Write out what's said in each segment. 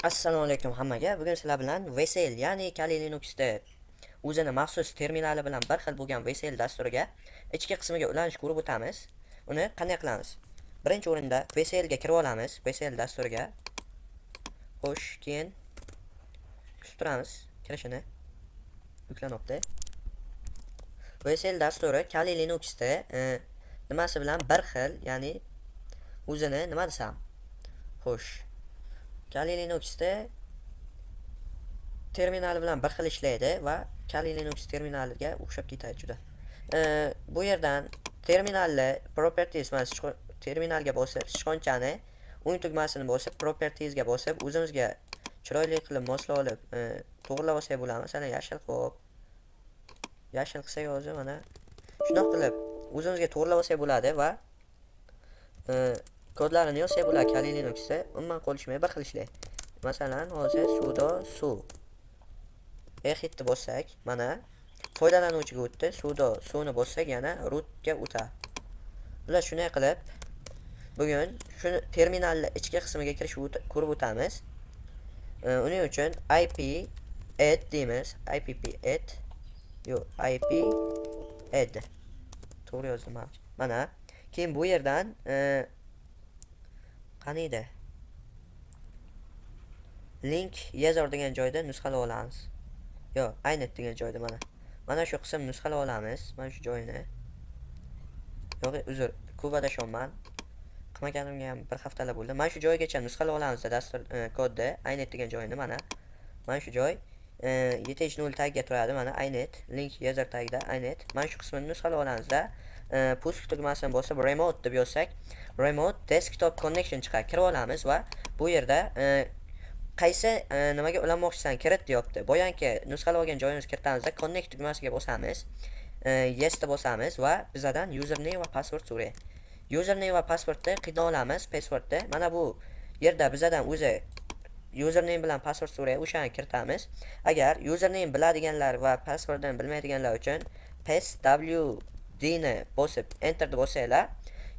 Assalomu alaykum hammaga. Bugun sizlar bilan WSL, ya'ni Kali Linuxda o'zini maxsus terminali bilan bir xil bo'lgan WSL dasturiga ichki qismiga ulanish ko'rib o'tamiz. Uni qanday qilamiz? Birinchi o'rinda WSL ga kirib olamiz, WSL dasturiga. Xo'sh, keyin kutib turamiz kirishini. Yuklanyapti. WSL dasturi Kali Linuxda nimasi bilan bir xil, ya'ni o'zini nima desam? Xo'sh, Kali Linuxda terminali bilan bir xil ishlaydi va Kali Linux terminaliga o'xshab ketadi juda. Bu yerdan terminalni properties, mana, terminalga bosib, sichqonchani o'ng tugmasini bosib, propertiesga bosib, o'zimizga chiroyli qilib moslab olib, to'g'rilab olsak bo'ladi. Masalan, yashil qilib, yashil qilsak hozir, mana shundoq qilib o'zimizga to'g'rilab olsak bo'ladi va kodlarini yozsak bo'ladi. Kali Linuxda umuman qolishmay bir xil ishlaydi. Masalan, hozir sudo su exitni bossak, mana, foydalanuvchiga o'tdi. Sudo suni bossak, yana rootga o'tadi. Bular shunday qilib bugun shuni terminalni ichki qismiga kirish ko'rib o'tamiz. Uning uchun ip add deymiz. Ip add, yo'q, ip add to'g'ri yozdim manimcha. Mana, keyin bu yerdan qaniydi, link user degan joyda nusxalab olamiz. Yo'q, inet degan joyda, mana shu qism nusxalab olamiz, mana shu joyini. Yo'q, uzr, ko'p adashyapman, qilmaganimga ham bir haftalab bo'ldi. Mana shu joygacha nusxalab olamiz dastur kodni, inet degan joyini. Mana shu joy eth0 tagga turadi. Mana, inet link user tagda inet, mana shu qismini nusxalab olamizda, пуск tugmasini bosib, remote deb yozsak, remote desktop connection chiqadi. Kirib olamiz va bu yerda qaysi nimaga ulanmoqchisan, kirit deyapti. Boyangi nusxalab olgan joyimizni kiritamizda, connect tugmasiga bosamiz, yes deb bosamiz va bizadan username va password so'raydi. Username va passwordni qayerdan olamiz? Passwordni mana bu yerda bizadan o'zi username bilan password so'raydi, o'shani kiritamiz. Agar username biladiganlar va passwordni bilmaydiganlar uchun passwd ni bosib, enterni bossanglar,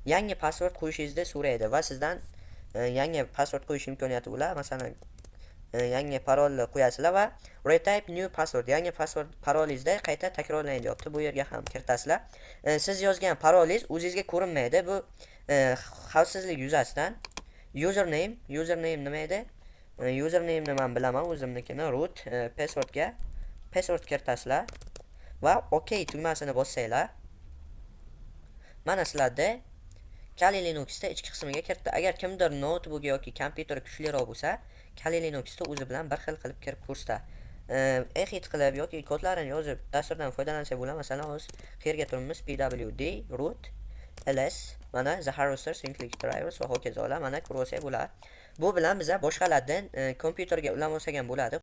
yangi password qo'yishingizni so'raydi va sizdan yangi password qo'yish imkoniyati bo'ladi. Masalan, yangi parolni qo'yasizlar va retype new password, yangi password parolingizni qayta takrorlang deyapti. Bu yerga ham kiritasizlar. Siz yozgan parolingiz o'zingizga ko'rinmaydi, bu xavfsizlik yuzasidan. Username nima edi? Usernameni man bilaman o'zimnikini, root. Passwordga password kiritasizlar va OK tugmasini bossanglar, mana, sizlarda Kali Linuxda ichki qismiga kiritdi. Agar kimdir noutbuki yoki kompyuteri kuchliroq bo'lsa, Kali Linuxda o'zi bilan bir xil qilib kirib ko'rsatadi. Exit qilib yoki kodlarini yozib dasturdan foydalansak bo'ladi. Masalan, hozir qayerga turibmiz? Pwd, root, ls, mana, the harvester, synclick drivers va hokazolar, mana, ko'rib olsak bo'ladi. Bu bilan biza boshqalardan kompyuterga ulanib olsak ham bo'ladi.